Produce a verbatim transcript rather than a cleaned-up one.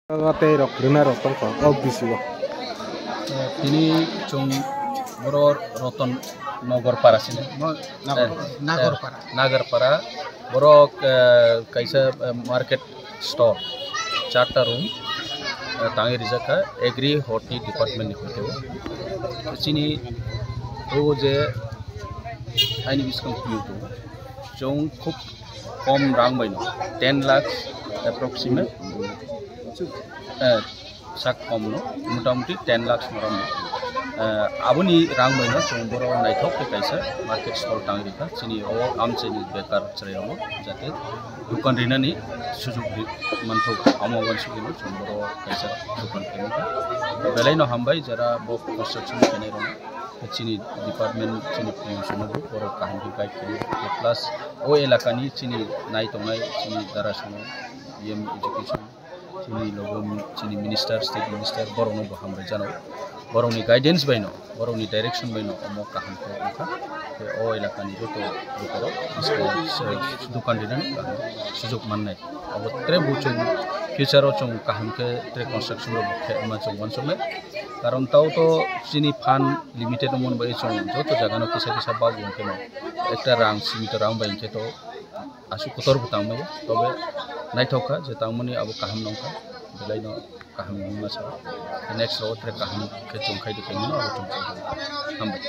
Tei rok rwna rok tongkha o bisingo. Tini chwng boro Roton Nogor para sini. Mo-, Nagor-, Eh, Nagor eh, para. Nagor para. Borok, eh, kaisa, eh, market store, charta room, eh, tangwi rijak kha Agri Horti Department ni hoite. Chini o je aini biskang piu tu. Chwng khub kom rang bai no, ten lakhs approximate, eh, sak kom no, motamuti ten lakhs no rang no. Eh, aboni rang bai no chwng boro naithok khe kaisa market stall tang rikha, chini o amchaini bekar chwrai rok jate dukan rinani sujug ri-, manthok, amo wansugwi no chwng boro kaisa dukan khe nukha. Belai no hambai jara bo construction khenai rok. Chini department, chini P M sono bo borok kaham khe guide khaio. Plus o elakani chini nai tongnai chini dara sono, E M education, chini logo mi-, chini minister, state minister, borokno bo hambai jano. Borokni guidance bai no, borokni direction bai no omo kaham khe wngkha. Tei o elakani joto borok dukan rinani kaham sujog mannai. Abo tre bo chwng future o chwng kaham khe tre construction rok khe ma chwng wansuknai. Karon tao to chini fund limited wngmani bai chwng joto jagano kisa kisa bagwi hwnkhe no ekta rang simi to rang bai hwnkhe to aswk kotor bo tangmaya. Tobe naithok kha je tangmani abo kaham nongkha, belai no kaham wngma sa. Next rogo tre kaham khe chwng khai de tongmano abo chwng chwng hambai.